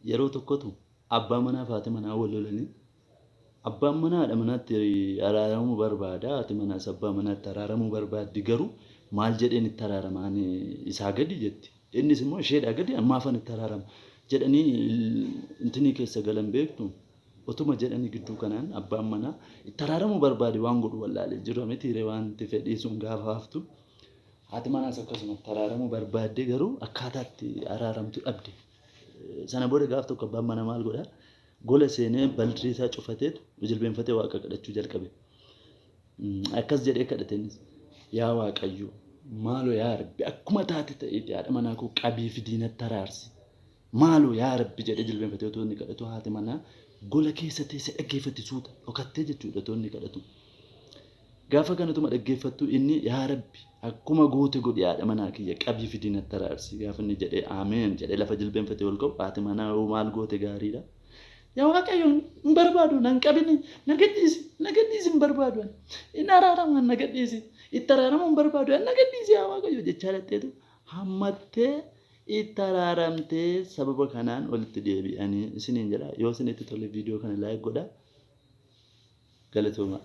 Yeroo tokkotu abbaa manaa fi haati manaa wal lolanii abbaan manaa haadha manaatti araaramuu barbaada, haati manaas abbaa manaatti araaramuu barbaaddi, garuu maal jedheen itti araarama ani isaa gadi jetti. Innis immoo isheedhaa gadi maafan itti araarama jedhanii intinii keessa galan beektu. Otuma jedhanii gidduu kanaan abbaan manaa itti araaramuu barbaade waan godhu wallaalee jira mitiire wanti fedhii sun gaafa haftu. Haati manaas akkasuma itti araaramuu barbaadde garuu akkaataa itti araaramtu dhabde. Sana booda gaaf tokko abbaan manaa maal godhaa? Gola seenee balrii isaa cufateetu jilbeenfatee waaqa kadhachuu jalqabe. Akkas jedhee kadhate innis. Yaa Waaqayyo maaloo yaa Rabbi akkuma taate ta'eeti haadha manaa koo qabii fidii natti araarsi. Maaloo yaa Rabbi jedhee jilbeenfatee otoo inni kadhatu haati manaa gola keessa teessee dhaggeeffatti suuta dhokattee jechuudha otoo inni kadhatu. Gaafa kanatuma dhaggeeffattu inni yaa Rabbi akkuma goote godhi haadha manaa kiyya qabii fidii natti araarsi gaafa inni jedhee ameen jedhee lafa jilbeenfatee ol ka'u haati manaa hoo maal goote gaariidha. Yaa Waaqayyo hin barbaadu nan qabini na gadhiisi na gadhiisi hin barbaadu ani hin araaramu na gadhiisi itti araaramu hin barbaadu na gadhiisi yaa Waaqayyo jechaa dhaqxeetu hammattee itti araaramtee sababa kanaan walitti deebi'anii isiniin jedha. Yoo isinitti tole viidiyoo kana like godhaa. Galatoomaa.